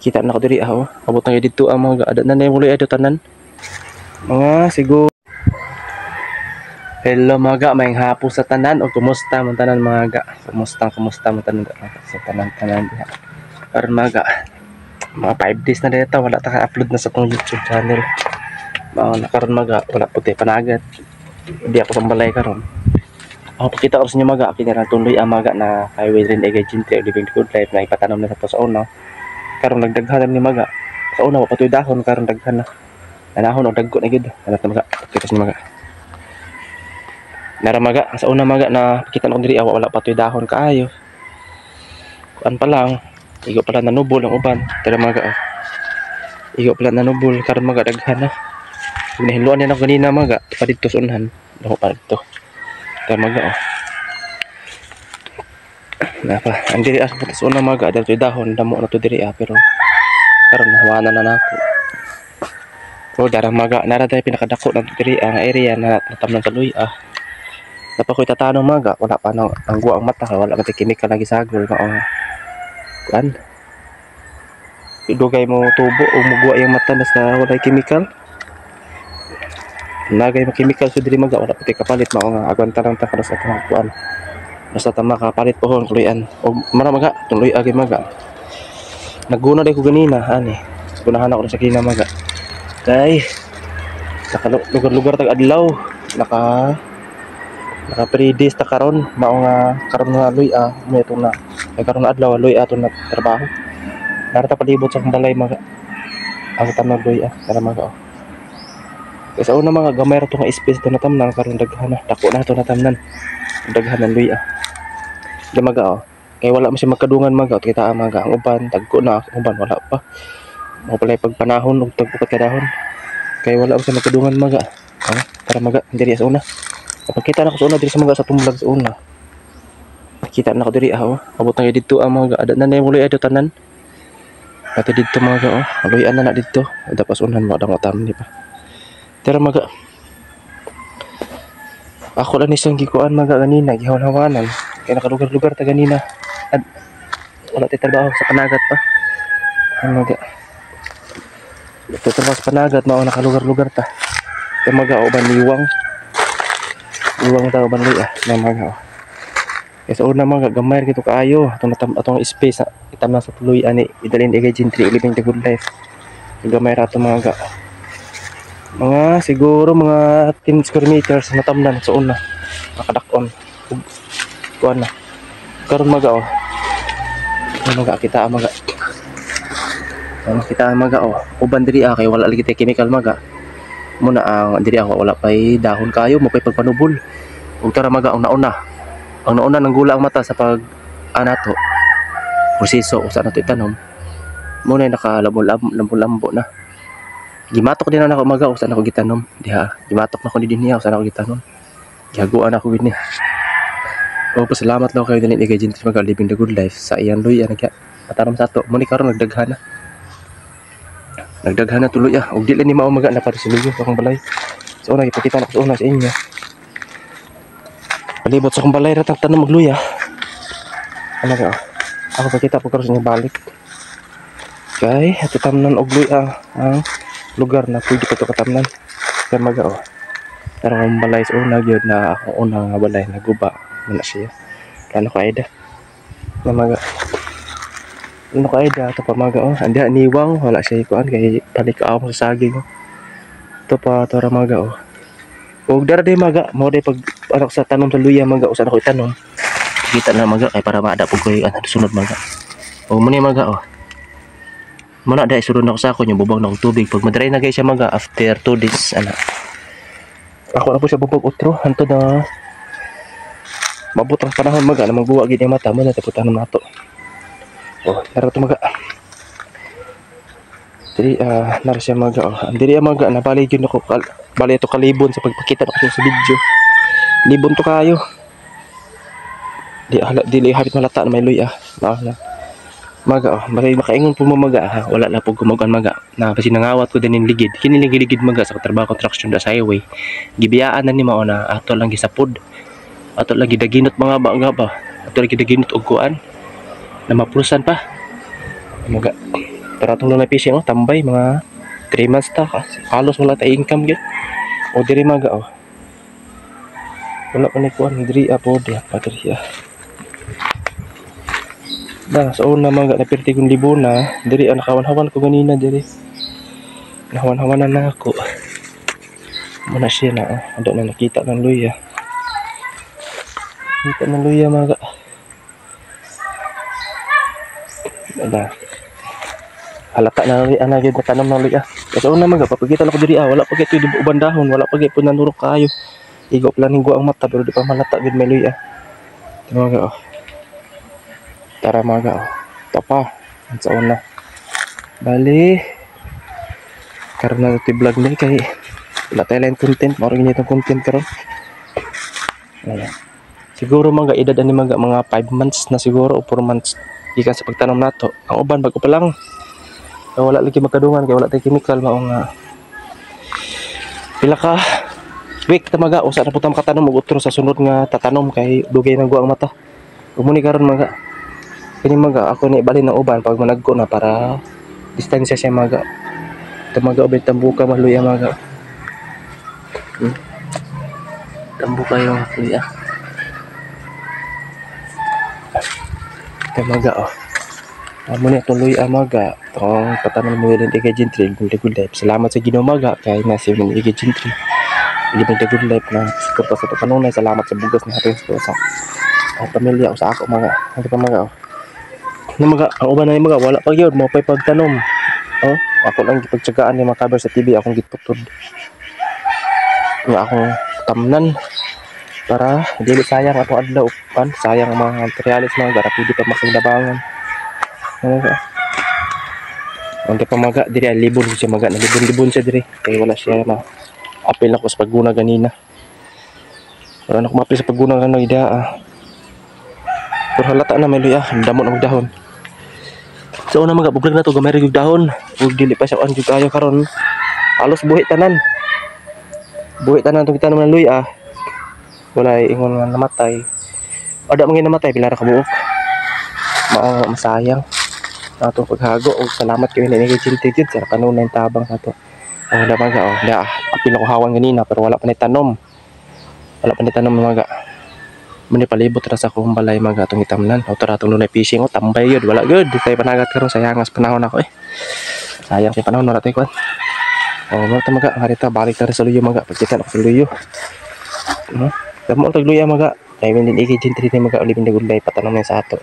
Kita na ko diri ah, oh. Abot na dito ang mga ada na na muloy ato tanan. Mga siguro. Hello mga ga, may hapon sa tanan o kumusta man tanan mga ga. Kumusta, kumusta man tanan sa tanan tanan diha. Karon mga ga, mga 5 days na dito wala ta ka-upload na sa tong YouTube channel. Mao na karon mga ga, wala puti panagat. Di ako sa balay karon. Ako pakita ko sa inyo mga ga, kini ra tuloy ang mga ga na highway rin ay Gentry Living Good Life na ipatanom na sa to sa una. Karon nagdaghan ni mga. Sa una wa pa to'y dahon, karon daghan na. Nanahon og dagko na gyud. Ano ta mga, pakita sa inyo mga. Nara maga, sa una maga na pakita na ko diri awa wala pa to'y dahon kaayo. Kuan pa lang, igo pala nanubol ang uban. Tara maga oh. Igo pala nanubol karon maga daghan na. Ug nahinluan niya ako ganina maga, pa didto sa unhan. Dako pa didto. Tara maga oh. Napa, ang diri as sa una maga dahil to'y dahon damo na to diri ah, pero karon nahawanan na nako. Oh, dara maga, nara tayo pinakadako na diri ang area na natamnan sa luy ah. Napa ko'y tatanong maga, wala pa nang ang guwa ang mata, wala man tay chemical na gisagol mao. Kuan. Dugay mo tubo o muguwa yung mata basta walay chemical. Nagay mo chemical so diri maga wala pa tay kapalit mao nga agwanta lang ta karos atong kuan. Basta ta makapalit pohon tuluyan. O mara maga, tuloy agi maga. Naguna day ko ganina ani. Gunahan ako sa kina maga. Kay naka lugar-lugar tag adlaw, naka naka 3 days ta karon mao nga karon nga luy ah may itong na ay karon nga adlaw luy ato na trabaho. Narata palibot sa akong balay mga ang tamang luy ah tara mga oh. Kay sa una mga gamay ra to nga space to natamnan, karon daghan na, dako na to natamnan. Daghan ng luy ah. Di maga oh. Kay wala man siya magkadungan maga kita ang maga ang uban tagko na ang uban wala pa. Mao pala pagpanahon og tag-upat ka dahon. Kay wala man siya magkadungan maga. Oh, tara maga diri sa una. Pagkita na ko sa una diri sa mga sa tumlag sa una. Kita na ko diri ah oh. Abot na didto ang mga ada na na muloy ato tanan. Pati didto mga oh, luyan na na didto. Dapas unhan mo adang utam di pa. Tara maga. Ako lang isang gikuan maga ganina, gihawan-hawanan. Kay nakalugar-lugar ta ganina. At wala tay trabaho sa panagat pa. Ang maga. Wala trabaho sa panagat mao nakalugar-lugar ta. Kay maga o baniwang. Iwang tao banli ah, na mga oh. Kaya sa una mga gamay ra kito kaayo atong natam atong space na itam na sa tuloy ani idalin igay Gentry Living the Good Life. Gamay ra ato mga ga. Mga siguro mga 10 square meters na tamnan sa una. Nakadak-on. Ug kuan na. Karon maga oh. Ano maga kita ang maga. Ano kita ang maga oh. Uban diri ah kay wala lagi tay chemical maga. Muna ang diri ako wala pay dahon kayo mo pay pagpanubol. Ug tara maga ang nauna. Ang nauna nang gula ang mata sa pag anato. Proseso usa nato itanom. Muna nakalabo-lambo na. Gimatok din na nako maga usa nako gitanom diha. Gimatok na ko ni dinhi usa nako gitanom. Gihaguan ako gid ni. O pasalamat lang kayo dinhi kay Gentry maga Living the Good Life sa iyang luya nagya patanom sa ato. Muni karon nagdaghan na. Nagdaghan na tuloy ah. Ug di lang ni mao maga na para sa luyo akong balay. So una ipakita na ko sa una sa inyo. Palibot sa akong balay ra tang tanom magluya. Ano ka? Ako pakita po karon sa inyo balik. Kay ato tamnan og luya ang lugar na pwede ko to katamnan. Kay maga oh. Pero akong balay sa una gyud na akong una nga balay naguba man na siya. Lalo ka ida. Na maga. Ano ka ida ato pa maga oh. Andi niwang wala siya ikuan kay balik ako sa saging. Ito pa to ra maga oh. Og dara day maga mo day pag ano sa tanom sa luya maga usa na ko itanom. Kita na maga kay para maada pud ko ano sunod maga. Og mo ni maga oh. Muna dai sulod na ko sa ako yung bubang na akong tubig pag madry na gay siya maga after 2 days ana. Ako na po siya bubog otro hantod na mabot ang panahon maga na magbuwa gid ang mata mo na tapos tanom nato. Oh, nara to maga. Diri nara siya maga oh. Ang diri ang maga nabali gyud ako bali ito kalibon sa pagpakita nako sa video. Libon to kayo. Di hala dili hapit malata na may luy ah. Mao na. Maga oh, bali makaingon po mo maga ha. Wala na po gumagan maga. Na kasi nangawat ko din ligid. Kini ligid maga sa trabaho construction da sa highway. Gibiyaan na ni mao na ato lang gisapod. Ato lang gidaginot mga ba ba. Ato lang gidaginot og kuan. Na maprusan pa. Maga. Tara atong lunay fishing, oh, tambay mga 3 months ta halos wala tay income gyud. O diri maga, oh. Wala pa ni kuan diri po diha pa diri ah. Da sa una maga napirti kong libo na diri ang nakawan-hawan ko ganina diri. Nahawan-hawanan na ako. Muna siya na, oh. Ando na nakita ng luya. Kita ng luya maga. Ada. Halata na rin ana gyud natanom ng luya. Kasi una maga papagita lang ko diri ah, wala pa gyud uban dahon, wala pa gyud pud nanurok kaayo. Igo planing ang mata pero di pa malata gyud may luya. Tara maga, oh. Tara maga, oh. Ito pa sa una. Bali karon na ito vlog ni kay wala tayo lain content, mao ra gyud itong content karon. Ayan. Siguro mga edad ani mga mga 5 months na siguro o 4 months gikan sa pagtanom nato. Ang uban bago pa lang. Kaya wala lagi magkadungan kay wala tay chemical, mao nga pila ka week ta maga usa na po ta makatanom og utro sa sunod nga tatanom kay dugay nang guang mata. Ug muni karon maga kini maga ako ni ibalhin ng uban pag managko na para distansya siya maga. Tamaga ubay tambuka maluya maga. Tambuka yung luya. Tamaga, oh. Amo ni atong luya maga. Tong patanom mo rin kay Gentry, good good life. Salamat sa Ginoo maga kay nasi mo kay Gentry. Living the good life na suporta sa kanunay. Salamat sa bugas na hatag sa ang pamilya o sa ako maga. Ano pa maga, oh. Na maga ang uban na maga wala pa gyud mo pay pagtanom. Oh, ako lang gipagtiyagaan ni mga cover sa TV akong gitutod. Nga akong tamnan para dili sayang atong adlaw pan, sayang ang mga materials mga gara pwede pa makaglabangan. Ano ka? Ang pa maga diri ay libon siya maga, nalibon-libon siya diri kay wala siya ma apil ako sa pagguna ganina. Wala na ako maapil sa pagguna ganina ida ah. Pero halata na may luya, damo na magdahon. Sa una mga buglag na to gamay ra gyud dahon. Ug dili pa siya kuan gyud kayo karon. Halos buhi tanan. Buhi tanan tong tanom ng luya. Wala ingon nga namatay. Ada mga namatay pila ra ka buok. Mao nga masayang atong paghago og salamat kay ni kay Gentry gyud sa kanunay tabang sa ato. Oh, da maga, oh, da apil ako hawan ganina pero wala pa ni tanom. Wala pa ni tanom maga. Muni palibot ra sa akong balay maga atong itamnan. O tara atong lunay fishing, oh, tambay gyud, wala gyud. Di tayo panagat karon, sayangas panahon ako eh. Sayang kay panahon wala tayo kuan. Oh, mo ta maga harita balik ta sa luyo maga pagkita ako sa luyo. No? Damo tag luya maga. Kay din iki Gentry ni maga living the good life patanom ni sa ato.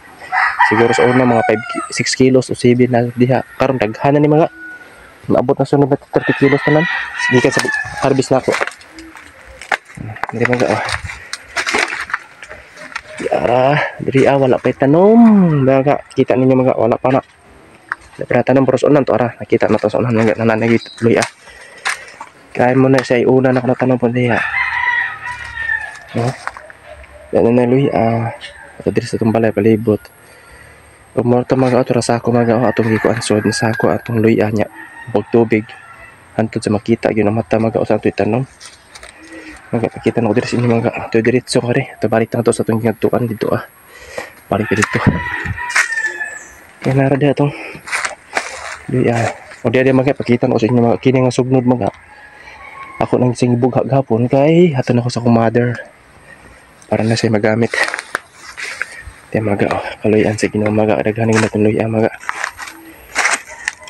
Siguro sa una mga 5 6 kilos o 7 na diha. Karon daghan na ni maga. Maabot na sunod na 30 kilos tanan. Gikan sa harvest na ako. Diri maga, oh. Yara, diri ah, wala pa tanom. Maga, kita ninyo maga wala pa na. Wala pa na tanom pero sa unan to ara, nakita na to sa unan maga nananagi luya. Kaya mo na siya iuna na ako natanong po diha. No? Yan na luya. Ato diri sa itong balay palibot. Ug mo to maga ato ra sako maga, oh, atong gikuan sod na sako atong luya nya. Bog tubig. Hantod sa makita gyud ang mata maga usa ato itanom. Maga pakita na ko diri sa inyo maga. Ato diretso kare. Ato balik na to sa atong gingadtuan dito ah. Balik pa dito. Kaya nara diha atong luya. O diha diha maga pakita na ko sa inyo maga kini nga sugnod maga. Ako nang sing bugha gapon kay haton ako sa akong mother para na siya magamit. Diya maga, oh, kaluyan sa Ginoo maga daghan na itong luya maga.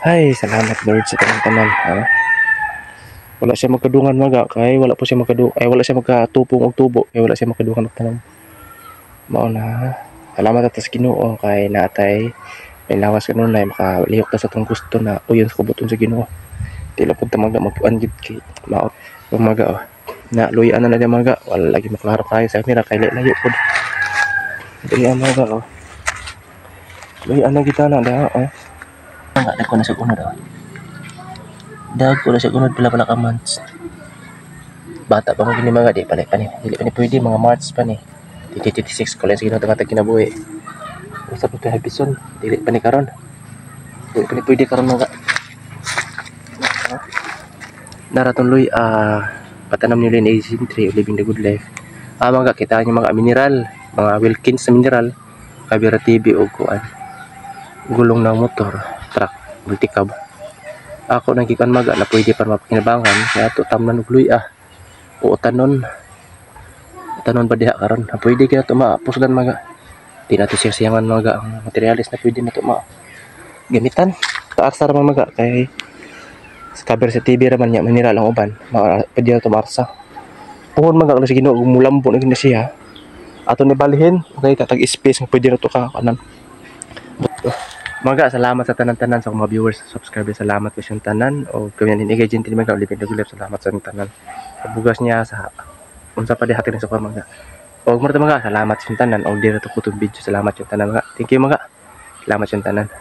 Ay, salamat Lord sa tanan-tanan. Ha? Wala siya magkadungan maga kay wala po siya makadu ay wala siya magkatupong og tubo kay wala siya makadungan og tanom. Mao na. Salamat ato sa Ginoo kay naatay may lawas kanunay makalihok ta sa atong gusto na uyon sa kubuton sa Ginoo. Di lang pud ta maga magkuan gid kay mao maga, oh. Na luya na na diya maga, wala lagi maklaro kayo sa kamera kay layo pud. Luya maga, oh. Luya na kita na da, oh. Nga dagko na sa unod, oh. Dagko na sa unod pila pala ka months. Bata pa mo gini mga di pala pa ni. Dili pa ni pwede mga March pa ni. 2026 ko lang sa Ginoo tong kinabuhi. Usa pa to habison, dili pa ni karon. Dili pa ni pwede karon mga. Naraton luy patanom ni Lin Gentry living the good life. Ah mga kita niyo mga mineral, mga Wilkins na mineral, Kabira TV o kuan. Gulong ng motor, truck. Multicab. Ako nang gikuan maga na pwede para mapakinabangan kaya ato tamnan og luya o tanon tanon ba diha karon na pwede kaya to mapuslan maga. Di nato siya siyangan maga ang materialis na pwede na to ma gamitan. Taarsa ra man maga kay sa cover sa TV ra man niya manira lang uban ma, pwede na to maarsa. Puhon maga sa Ginoo mulambo na gid na siya ato ni balhin. Okay, tatag space nga pwede na to ka kanan. Maga, salamat sa tanan-tanan sa akong mga viewers, subscribers, salamat ko siyang tanan. O kami ni Igay Gentle maga, Olivia Gulep, salamat sa tanan. Sa bugas niya, sa unsa pa diha sa mga. Og mura maga, salamat sa tanan. Og dira to ko video, salamat sa tanan maga. Thank you maga. Salamat sa tanan.